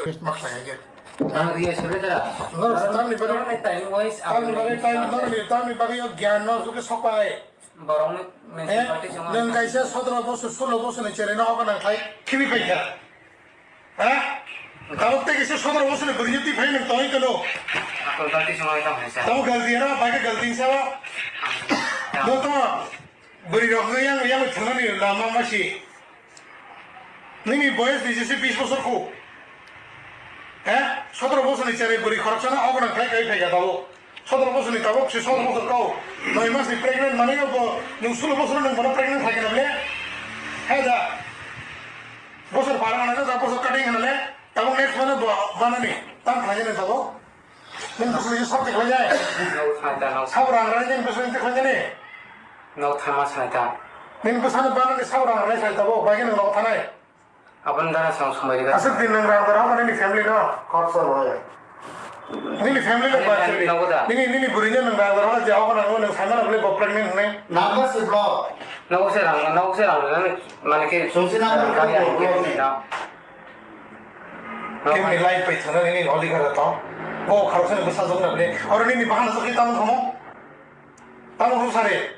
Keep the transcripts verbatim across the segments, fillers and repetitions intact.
Makhlai age. Ang riya sebe da. No, tamni bagwi, tamni bagwi, tamni bagwi, tamni bagwi o gyan no suke sopai. Borok ni Eh? Municipality chungo. Nwng kaisa sotro bosor, solo bosor ni cherai no obo nang khai khibi paikha. Ha? Tabuk tei kaisa sotro bosor ni bwrwi twi phai nwng tongwi kono. Ako galti chungo tamo hai sa. Tamo galti era, baga galti sa. No to. Bwrwi rok yang, yang thangani lama masi. Nini boyes ni jese bis bosor kho. He? Sotro bosor ni cherai bwrwi khoroksa no obo nang khai kai phai ga tabuk. Sotro bosor ni tabuk se sotro bosor kau. Noi mas ni pregnant mani bo nwng sulo bosor nwng bono pregnant khai kana ble. He da. Bosor bar mana ja bosor cutting kana le. Tabuk next mana bo banani. Tam khai ne tabuk. Nini bwswk ni sabti khlainai? Nok thai ta, nok. Sabo rang rai nini bwswk ni khlainani? Nok thai ma sai ta. Nini bwsano banani sabo rang rai sai ta bo, bai nang nok thanai. Aboni dana sang sumai riga. Aswk din nang rang dara nini family no? Khorsa roi. Nini family le bai. Nini, nini bwrwi no nang rang dara je abo nang nang sai mana bole bo pregnant hwnwi. Nang ba si bro. Nok se rang, nok se rang nang mane ke. Sungsi nang ba. Kemni life bai thangna nini holi kara tong. Bo kharoksa ni bwsajwk na bini. Oro nini bahana sakhi tamo thamo. Tamo thum sari.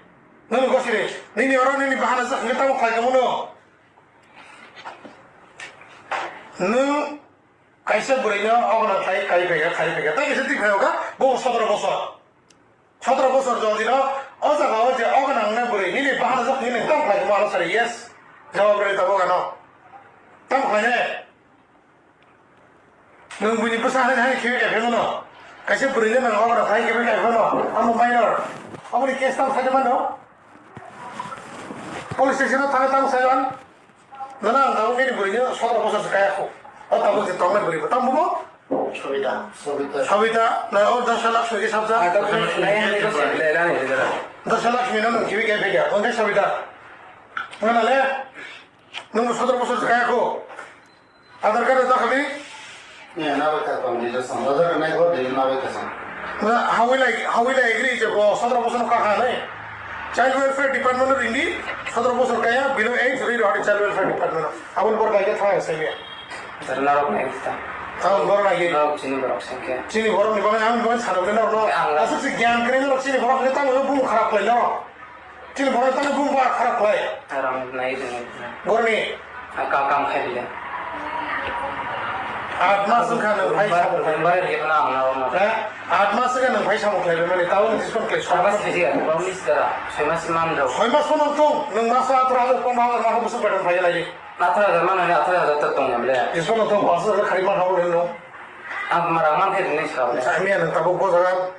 Nini gosiri. Nini oro nini bahana sakhi tamo khlai kamo no. Nwng kaisa bwrwi no obo na khai kai phai kha, khai phai kha. Tai kaisa twi phai kha. Bo sotro bosor. Sotro bosor jodi no, o jaga o je ogo nang na bwrwi, nini bahana jok nini tong khlai mo ano sari, yes. Jawab rwi tabuk ano. Tong khlai ne. Nwng buini bwsa hai hai khibi kai phai mano. Kaisa bwrwi no nang ogo nang khai khibi kai phai mano. Amo minor. Amo ni case tang sai mano. Police station o thang tang sai an. Nana ang tabuk nini bwrwi no sotro bosor se kaya kho. O tabuk je tongnai bwrwi bo. Tamo bo? Sobita. Sobita. Sobita, na o dos lakh sogi sabja. Ah, dos lakh sogi. Dos lakh sogi no nung kibi kaya phekya. Onde Sobita. Nana le? Nung sotro bosor se kaya kho. Aadhaar card da khabi? Ne, na bai ka pang ni da sang. Aadhaar card nai ko de na bai ka sang. Na, hawilai, hawilai agree je bo sotro bosor ka ha nai. Child Welfare Department ringdi, sotro bosor kaya, below age, ri rodi Child Welfare Department. Aboni bor bai ke thang sai ya. Tar narok nai ta. Aboni bor bai ke. Narok chini borok sengke. Chini borok ni bagai, aboni bagai sana bole narok no. Ang la. Asuk si gyan kre narok chini borok ni tang bung kharap lai narok. Chini borok tang bung ba kharap lai. Arang nai de. Borok ni. Kam, kam khai bile. Aat mas wngkha nwng phai samung khlai. Bai ri na ang na. Ha? Aat mas wngkha nwng phai samung khlai mani tao nwng discount khlai. Soi mas bisi ya, bang mis dara. Soi mas man do. Soi mas phano thung, nwng maso atharo hajar, pondro hajar ma bwswk beton phai lai di. Atharo hajar man, atharo hajar to tong ya bile. Discount thung, pash hajar khari man habo le no. Ang marang man khe ni sa bile. Sa mi nwng tabuk bo jaga.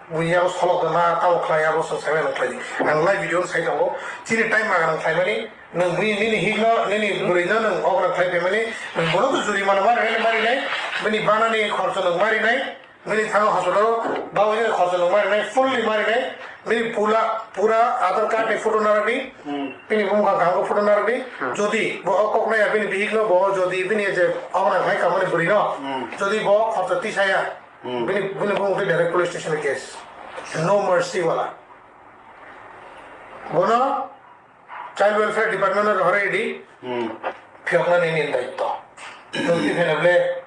Buya solok na tamo khlai abo song sai mano khlai di. Ang live video sai tongo. Chini time maga nang khlai mani. Nwng bini nini hik no nini bwrwi no nwng okra khlai phaimani. Nwng bono to juri mano mari nai mari nai. Bini banani khorcho nwng mari nai. Bini thango hospital bawi nai khorcho nwng mari nai fully mari nai. Bini pula pura Aadhaar card ni photo narani. Hmm. Bini bumung kha kha photo narani. Hmm. Jodi bo o kok naya bini bihik no bo jodi bini je okra khlai kamani bwrwi no. Hmm. Jodi bo khorcho tisaya. Hmm. Bini, bini bumung twi direct police station case. No mercy wala. Bono Child Welfare Department no rohorwi di. Hmm. Phiyokna nini daitto. Twi phena ble.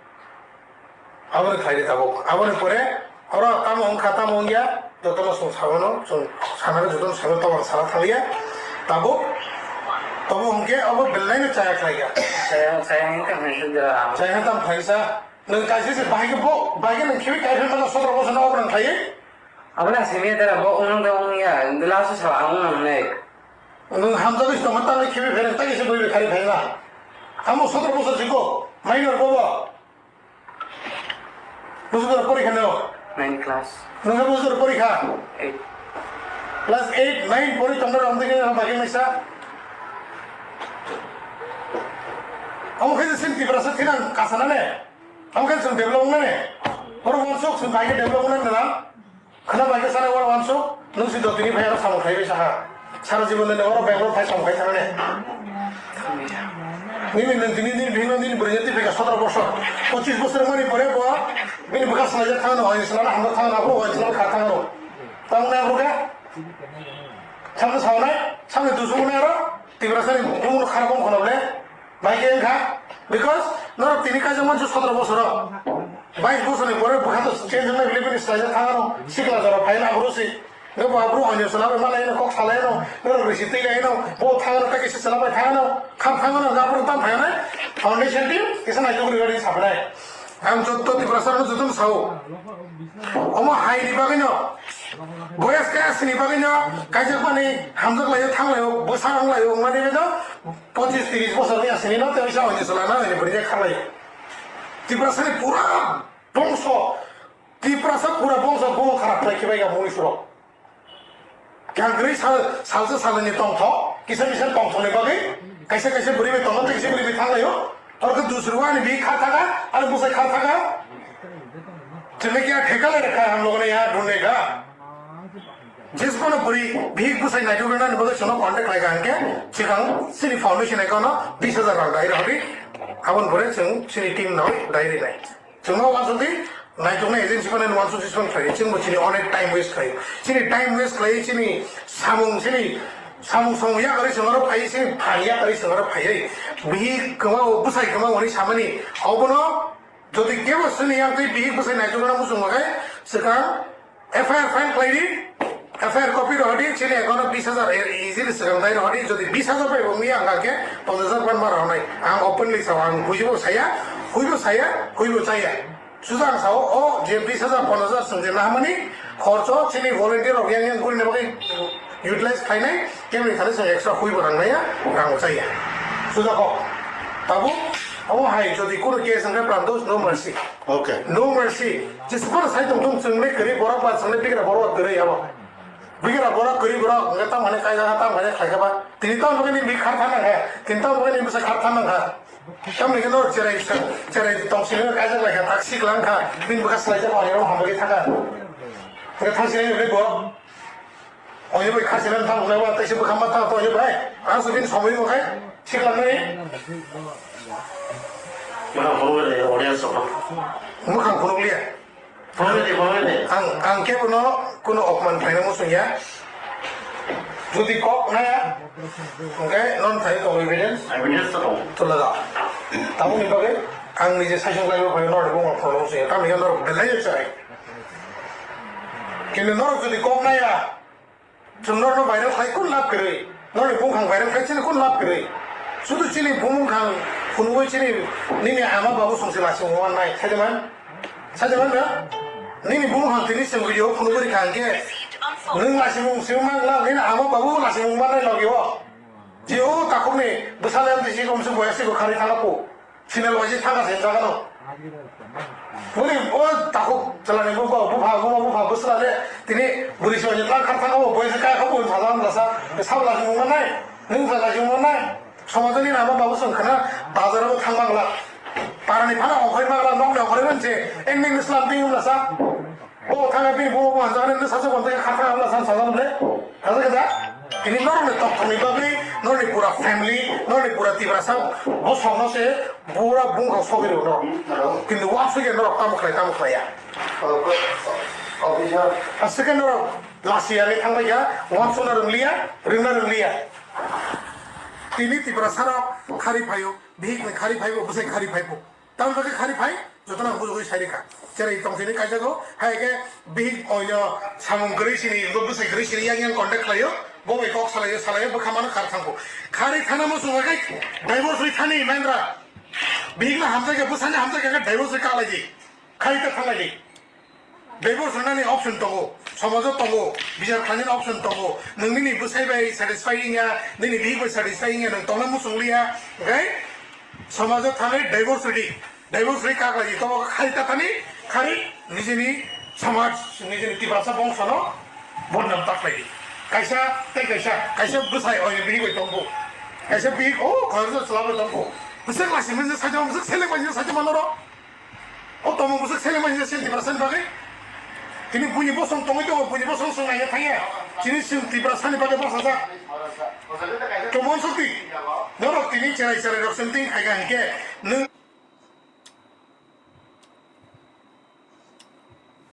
Aboni khlai di tabuk. Aboni pore, oro tamo wngkha, tamo wngya, jotono chwng sabono, chwng sanani jotono sabo tamo sala thangya. Tabuk, tamo wngkhe abo belai no chaya khlaiya. Chaya, chaya wngkha hwnwi da. Chaya tam khlaisa. Nwng kaisa se bahai khe bo, bahai khe nwng khibi kaisa mano sotro bosor no obo nwng khlaiwi? Abo na simi dara bo wngnang da wngya, last o sabo ang wngnang hwnwi. Nwng hamjagwi se tongma tangwi khibi phainai, tei kaisa bui bai khari phaina. Amo sotro bosor siko, minor bobo. Bosor porikha no? Nine class. Nwng bosor porikha? Eight. Class eight, nine pori tongna romdegwi bagwi misa. Amo khe sin Tiprasa thinang kasana ne? Ang khe chwng develop wngnani. Oro wansuk chwng bai khe develop wngnani nang. Khwna bai khe sana oro wansuk, nwng si dotini phai aro samung khai bai saha. Sara jibon ni oro Bangalore phai samung khai thangani. Nini nwng tini nini bihikno nini bwrwi twi phai kha sotro bosor. Pochis bosor mani pore bo bini bwkha swlaijak thangno, oinwi swlana hamjak thangno, abo oinwi swlana kha thangno. Tamoni abo khe samno saunai, samni dusung wngnai aro Tiprasani bumungno kharap wng khwna ble. Bai khe wngkha, because norok tini kaijak manse sotro bosoro, bais bosorni pore bwkha to change wngnai bile bini swlaijak thangano, sikla jora phaina aphuru si. Hwnkhe bo aphuru onyo chwla bai malaino, kok salaino, norok risi twi laino, bo thangano, tei kisa chwla bai thangano, kham thangano, hwnkhe aphuru tam phainai foundation team kisa naitok rwgani sapnai. Ang jotto Tiprasa rokno jotono sao. Omo hai ni bagwi no, boyas kaya sini bagwi no, kaijak mani hamjak laio, thang laio, bwsa wng laio, wngmani bagwi no, pochis tris bosor ni asini no, tei oisa onyo chwla na, onyo bwrwi kha laio. Tiprasa ni pura bongso, Tiprasa pura bongso bumung kharap khlai khibai ga muni surok. Kangri sal, salsa salani tongthok, kisa kisa tongthokni bagwi, kaisa kaisa bwrwi bai tongo, tei kisa bwrwi bai thanglaio. Oro khe dusrwani bi kha thaka, ani bwsai kha thaka. Chwngno kiya theka lai rwkha, hamlogno ya dhunne ga. Jesbono bwrwi bihik bwsai naitok rwnani bagwi chwngno contact khlai kha hwnkhe, swkang chini foundation account-o bis hajar rang dai rw hodi, aboni pore chwng chini team no dai rwnai. Chwngno uansukdi, naituknai agency phano uansuk sismang khlai, chwngbo chini onek time waste khlai. Chini time waste khlai, chini samung, chini samung samung yakarwi chwng aro phai, chini phan yakarwi chwng aro phai. Bihik kwmao, bwsai kwmao hwnwi samani, obono jodi kebo chini yang twi bihik bwsai naitukna muchung bakhai, swkang F I R file khlai di, F I R copy rw di, chini account o bis hajar e-, easily swkang dai rw di, jodi bis hajar bai bo wngya hwnkha khe ponchash hajar ban ma rw nai. Ang openly sao, ang huibo saya, huibo saya, huibo chaya. Suja ang sao, o je bis hajar, ponchash hajar swng je nahamani khorcho chini volunteer rok yang yang gurini bagwi utilize khlainai, kemni thani swng extra huibo rang naiya, rang bo chaya. Suja kok. Tabuk, abo hai jodi kunu case wngkha, pran dos, no mercy. Okay. No mercy. Jesukno sai tong tong chwng le kwrwi borok ba chwng le bigra borok kwrwi abo. Bigra borok kwrwi borok hwnkhe tamo hwnwi kaijak kha, tamo hwnwi khlai kha ba. Tini tamo bagwi nini bwkha kha nang kha. Tini tamo bagwi nini bwsa kha nang kha. Tamni khe norok cherai cherai tong sini kaijak lai kha, tak sik lang kha. Bini bwkha swlai jak kha, hambai khe thang kha. Hwnkhe thang sini le bo. Oyo bai khasi nan thang lai wa, tei se bwkham ma thang to oyo bai. Ang su bini somoi mo khai, sikla nai. Mana phone le audience ko. Mukhang phone liya. Phone le, phone le. Ang, ang khe bono kuno opman khlaina muchung ya. Jodi kok na ya. Okay, non thai to evidence. Evidence to. To laga. Tamoni bagwi ang nije session lai bo phai no de bong phone muchung ya. Tamni norok belai chai. Kintu norok jodi kok na ya. Chwng norokno viral khlai kun lab kwrwi? Norokni bumung viral khlai chini kun lab kwrwi? Sudu chini bumung phunugwi chini nini ama babu songsi lasing wngmannai, saidiman? Saidiman na? Nini bumung tini chwng video phunugwi rikha hwnkhe nwng lasing wng simi mangla, nini ama babu lasing wngmannai logi o. Je o takhukni bwsale amtwi si komsu boyasi bo kharwi thangkha po. Sinal waise thangkha se jaga no. Boni o takhuk chalani bupha, bupha, bupha, bupha bwsla le tini bwrwi se waise tlang khar thangkha bo, boyase kaya kha bo, sajak wng jasa, sabla se wngma nai, nwng sajak se wngma nai. Somajoni nama babu song khana, bazar o thang mangla. Parani phano ongkhoi mangla, nokni ongkhoi manse, ending slam ting wngla sa. Bo thangkha bini bo bo hanjaknai, nwng sajak wng kha thang wngla sa, sajak wng le. Kaisa kaisa, tini norokni tongthokni bagwi, norokni pura family, norokni pura Tiprasa bosongno se pura bungkha sogwi rw norok. Kintu uansukya norok tamo khlai, tamo khlaiya. Officer. Aswkhe norok lasi yangwi thangbaikha, uansukna rwngliya, rwngna rwngliya. Tini Tiprasarok khari phaio, bihikni khari phaibo, bwsai khari phaibo. Tamni bagwi khari phai, jotono ang bujugwi sai rikha. Cherai tong sini kaijago, hai khe bihik oino samung kwrwi sini, bo bwsai kwrwi sini yang yang contact khlaio, bo bai kok salaio, salaio, bwkha mano khar thangkho. Khari thana muchung khe divorce rwi thani maindra. Bihikno hamjakya, bwsani hamjakya khe divorce rwi kalaidi. Khari ta thanglaidi. Divorce rwnani option tongo, somajo tongo, bichar khlainani option tongo. Nwng nini bwsai bai satisfy wngya, nini bihik bai satisfy wngya, nwng tongna muchung liya, okay? Somajo thangwi divorce rwdi, divorce rwi kak lai, tobo khai tathani, khari nijini somaj, nijini Tiprasa bongsono bodnam ta khlaidi. Kaisa tei kaisa, kaisa bwsai oini bihik bai tongbo, kaisa bihik o khoroksa chwla bai tongbo. Bwswk laisingmani sajama, bwswk selengmani sajama norok. O tongmung bwswk selengmani je chini Tiprasani bagwi. Tini buini bosong tongwi tongo, buini bosong chwng naina thangya. Chini chwng Tiprasani bagwi bosajak. Tomon sukti. Norok tini cherai cherai rok chwng twi khaika hinkhe nwng